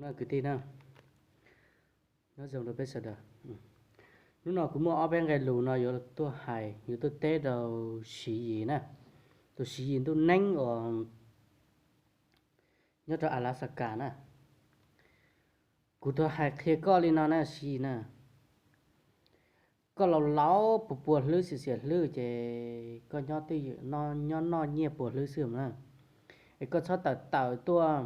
Kwv tij na, nyob zoo rau peb sawv daws. Hnub no kuv muaj ob peb nqe lus no yuav tuaj hais, yuav tuaj teb rau Siv Yis na. Tus Siv Yis ntuj neeb uas nyob rau Alaska na. Kuv tuaj hais qhia koj li no na Siv Yis na. Koj laus laus puas puas hlwb xiam xiam hlwb ces koj nyob twj ywm no, nyob noj nyiaj puas hlwb xwb na. Es koj txhob tawm tawm tuaj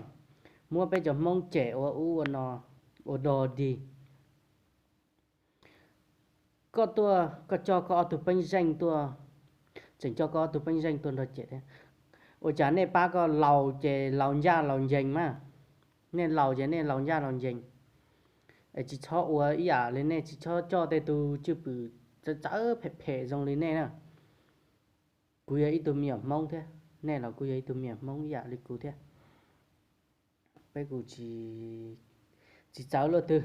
muab peb cov Hmoob cem ua ub ua no, ua dog dig. Koj tuaj koj coj koj ob tug peeb zeej tuaj, tseem coj koj ob tug peeb zeej tuaj nrog cem thiab. Ua cas nej pab koj laus ces laus ncaj laus ncees mas. Nej laus ces nej laus ncaj laus ncees. Es tsis txhob ua ib yam li nej, tsis txhob coj tej tug cwj pwm txawv txawv phem phem zoo li nej na. Kuv yog ib tug me nyuam Hmoob thiab, nej los kuj yog ib tug me nyuam Hmoob ib yam li kuv thiab. Peb kuj tsis txawv luaj twg,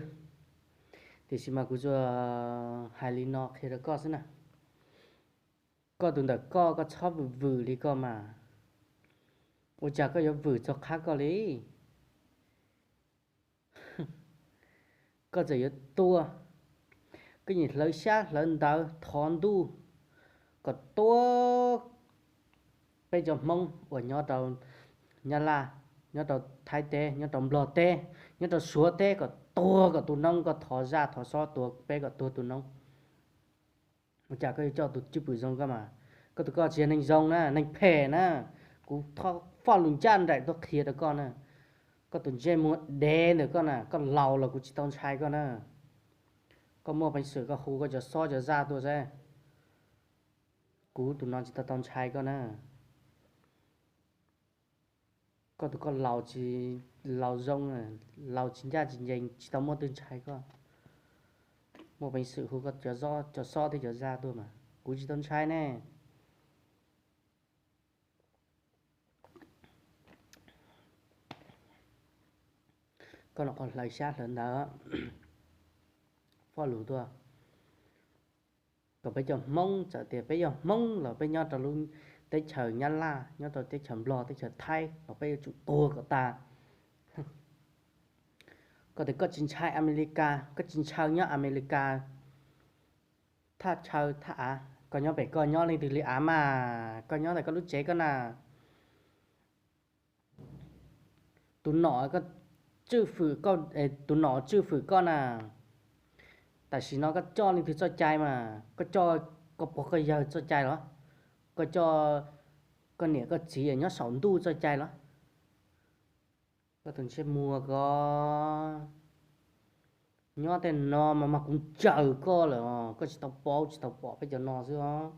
tiam sis mas kuv tsuas hais li no qhia rau koj xwb na. Koj tus ntawm koj, koj txhob vwm vwm li koj mas. Ua cas koj yuav vwm txog qab koj li? Koj txawm yuav tuag, koj yeej hlawv xyab hlawv ntawv thov ntuj kom tuag peb cov Hmoob uas nyob rau Nyab Laj, nyob rau Thaib teb, nyob rau Nplog teb, nyob rau Suav teb, kom tuag kom tu noob. Koj thov zaj thov xob tuag peb kom tuag tu noob. Ua cas koj yuav coj tus cwj pwm zoo koj mas? Koj tus koj tsis yog neeg zoo na, neeg phem na. Kuv thov foj lus ncaj nraim tuaj qhia rau koj na. Koj tus ntsej muag dev ntawm koj na, koj laus los kuv tsis tau ntshai koj na. Koj muaj peev xwm koj hu koj cov xob cov zaj tuaj saib. Kuv tus no tsis tau tau ntshai koj na. Koj tus koj laus tsis, laus zoo, laus tsis ncaj tsis ncees, tsis tau muaj twg ntshai koj. Muaj peev xwm hu koj cov xob thiab cov zaj tuaj mas kuv tsis tau ntshai ne. Koj los qhov hlawv xyab hlawv ntawv, foj lus tuaj kom peb cov Hmoob, txawm tias peb yog Hmoob los peb nyob rau lub teb chaws Nyab Laj, nyob rau teb chaws Nplog, teb chaws Thaib los peb yuav tsum tuag kom tas. Koj tias koj tsis ntshai Amelikas, koj tsis ntshaw nyob Amelikas, thaj chaw thaj av, koj nyob pem koj nyob leej twg li av mas, koj nyob ntawm koj lub tsev koj na. Tus nom koj tswj fwm koj, tus nom tswj fwm koj na. Tam sim no koj coj leej twg txoj cai mas, koj coj koj pog koj yawg txoj cai los? Koj coj koj niam koj txiv nyob saum ntuj txoj cai los? Koj tus ntsej muag ko, nyob tej no mas mas kuv ncaws koj lawm os, koj tsis tau paub tsis tau pom peb cov no xwb os.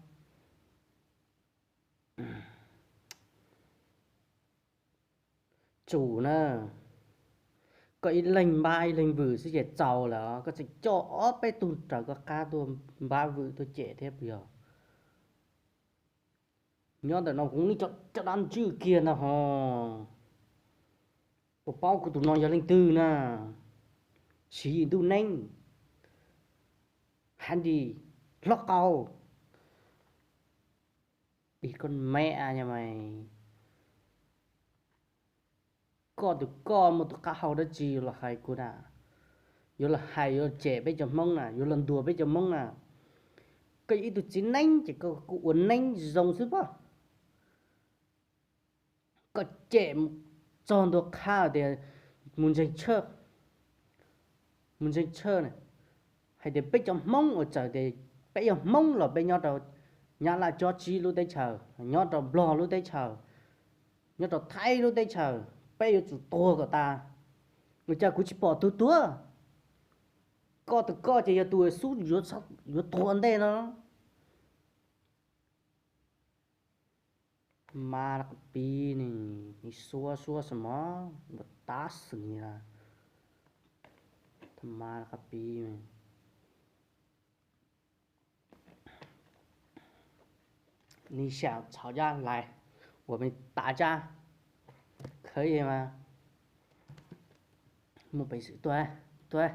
Tsum na, koj ib leeg npab ib leeg vwm xwb ces txaus lawm, koj tseem coj ob peb tug raws koj qab tuaj npab vwm tuaj cem thiab puas yog? Nyob ntawm no kuv muab nej cov dab ntswj kiag ntag hos. Puas paub kuv tus no yog leej twg na? Siv Yis Ntuj Neeb, Handy, Hlob Qau, Ib koj me a, koj tus koj muaj tus qab hau dab tsi yuav los hais kuv na? Yuav los hais yuav los cem peb cov Hmoob na, yuav los ntuas peb cov Hmoob na. Koj yog ib tug txiv neeb ces koj kuj ua neeb zoo xwb pob. Koj cem txog ntua qhab tias mus ntseeg tshaj, mus ntseeg tshaj na, hais tias peb cov Hmoob uas txawm tias peb yog Hmoob los peb nyob rau Nyab Laj cob tsib lub teb chaws, nyob rau Nplog lub teb chaws, nyob rau Thaib lub teb chaws, peb yuav tsum tuag kom tas. Ua cas kuv tsis pom tus tuag? Koj tus koj ces yog tus xub yuav tuag ua ntej no. Mas qhov pib ne, xuab xuab xwb mog, npau taws xwb ni las. Mas qhov pib, nws xyaum txhov caj lais uas me tav caj khawb mas muaj peev xwm tuaj, tuaj.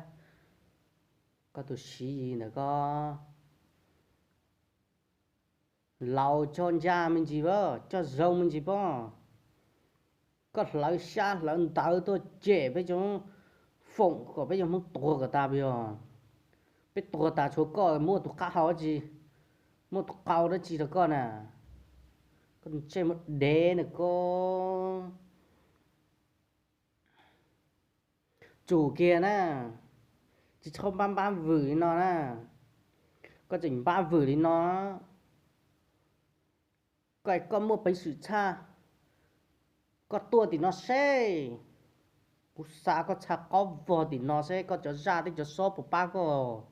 Koj tus Siv Yis ntawm koj laus coj ncaj me ntsis pob, coj zoo me ntsis pob. Koj hlawv xyab hlawv ntawv tuaj cem peb cov foom kom peb cov Hmoob tuag kom tas puas yog? Peb tuag tas tshuav koj muaj tus qab hau dab tsi, muaj tus qau dab tsi rau koj na? Koj ntsej muag dev na koj. Tsum kiag na, tsis txhob npab npab vwm li no na. Koj tseem npab vwm li no, koj, koj muaj peev xwm txhaj, koj tuaj tim no seb. Kuv xa koj txha qob vog tim no seb koj cov zaj thiab cov xob puas pab koj.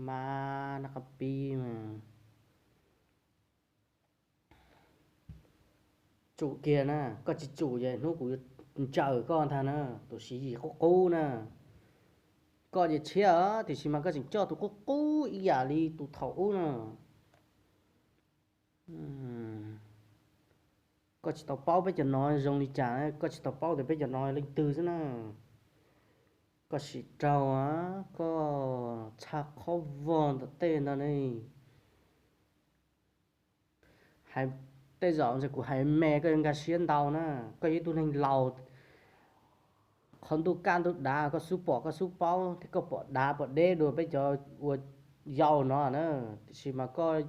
Mas nag qab pib mas. Tsum kiag na, koj tsis tsum ces hnub kuv yuav ncaws koj ntag na, tus Siv Yis qub qub na. Koj ces tshiab tiam sis mas koj tseem coj tus qub qub ib yam li tus thaum ub na. Koj tsis tau paub peb cov no zoo li cas, koj tsis tau paub tias peb cov no leej twg xwb na. Koj sim raug, koj txha qhob vog ntawm tej ntag ne. Hais tej zaum ntshe kuv hais me koj yuav nkag siab ntau na. Koj yog ib tug neeg laus, qhov ntuj kaj ntuj dav koj xub pom koj xub paub thiab, koj pom dav pom deb dua peb cov ua yau no na. Tiam sis mas koj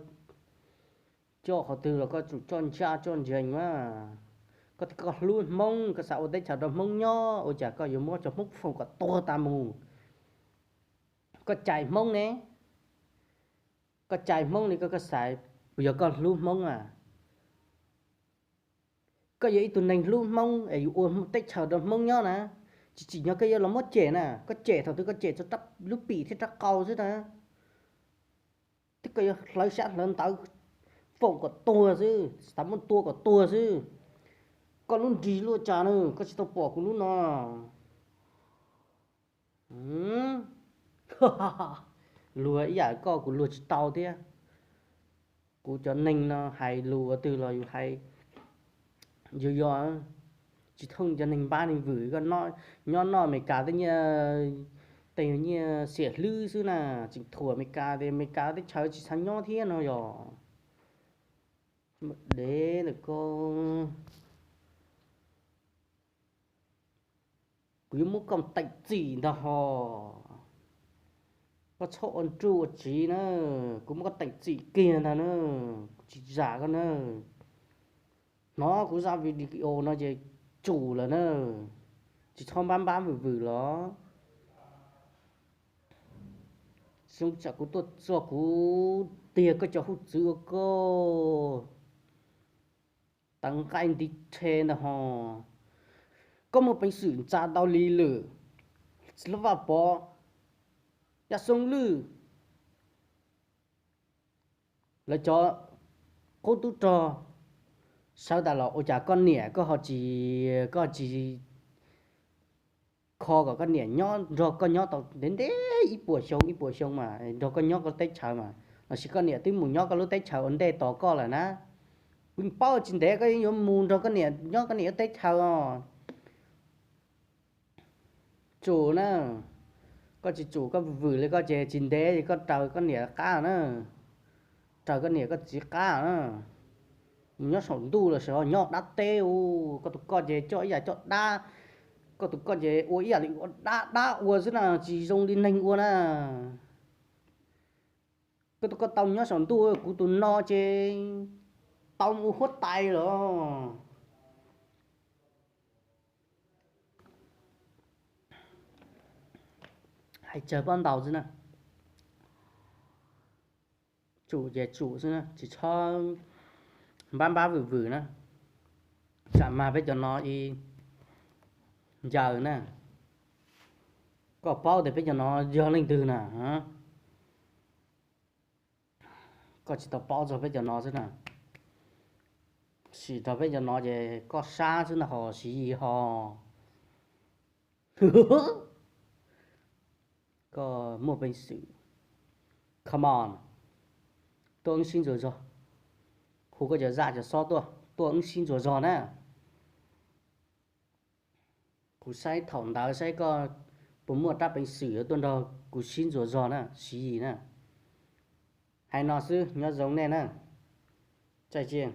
coj qhov twg los koj tsum coj ncaj coj ncees mas. Koj tias koj hlub Hmoob, koj xav ua teb chaws rau Hmoob nyob, ua cas koj yuav muab cov Hmoob foom kom tuag tas mus? Koj cais Hmoob ne? Koj cais Hmoob li koj, koj xav, puas yog koj hlub Hmoob a? Koj yog ib tug neeg hlub Hmoob es yus ua teb chaws rau Hmoob nyob na, tsis tsim nyog koj yuav los muab cem na. Koj cem thaum twg? Koj cem txog lub pim thiab rab qau xwb na. Thiab koj yuav hlawv sab hlawv ntawv foom kom tuag xwb, xav muab tua kom tuag xwb. Koj lub nrig luaj cas na, koj tsis tau pom kuv lub no. Luag ib yam koj kuv luag tsis tau thiab. Kuv cov neeg no hais lus ua twg los yus hais yog yog, tsis thooj cov neeg npab neeg vwm. Koj nyob noj Amelikas tej nyiaj, tej nyiaj xiam hlwb xwb na, tseem thuam Amelikas tias Amelikas teb chaws tsis xav nyob thiab no yog. Dev ntawm koj. Kuv yuav muab koj teem txim ntag hos. Koj txhob ua nruj ua tsiv na, kuv muab koj teem txim kiag ntag na, kuv tsis zam koj na. Hnov kuv zaj video no ces tsum lawm na, tsis txhob npab npab vwm vwm los. Xyoo tsam kuv tuaj txog kuv tiag koj cov hwj txwv ua koj tawv nqaij nti rhe ntag hos. Koj muaj peev xwm ntxa tau li lwm, Vaj Pov, Yaj Xoob Lwj, lawv cov qub tub rog sawv tas los ua cas koj niam koj ho tsis, koj tsis kho kom koj niam nyob nrog koj nyob tau ntev ntev ib puas xyoo ib puas xyoo mas nrog koj nyob koj lub teb chaws mas, los sis koj niam twb mus nyob koj lub teb chaws ua ntej tos koj lawm na? Kuv paub tsis ntev koj yeej yuav mus nrog koj niam nyob koj niam lub teb chaws os. Tsum na, koj tsis tsum koj vwm li koj ces tsis ntev koj raws koj niam qab na, raws koj niam koj txiv qab na. Mus nyob saum ntuj los sis nyob dab teb u, koj tus koj ces coj ib yam coj dab, koj tus koj ces ua ib yam li ua dab dab ua xwb na, tsis zoo li neeg ua na. Koj tus koj tau mus nyob saum ntuj, kuv tus no ces tau mus ua huab tais lawm. Hais tsawg pob ntau xwb na. Tsum ces tsum xwb na, tsis txhob npab npab vwm vwm na. Tsam mag peb cov no i ncaws na. Koj paub tias peb cov no yog leej twg na? Koj tsis tau paub txog peb cov no xwb na. Sim rau peb cov no ces koj sab xwb na ho Siv Yis ho. Koj muaj peev xwm. Come on, tuaj wb sib ntsuas zog. Hu koj cov zaj cov xob tuaj, tuaj wb sib ntsuas zog na. Kuv saib thaum ntawd saib koj puas muaj rab peev xwm yuav tuaj nrog kuv sib ntsuas zog na, Siv Yis na. Hais no xwb, nyob zoo nej na. Tsaij tsiaj.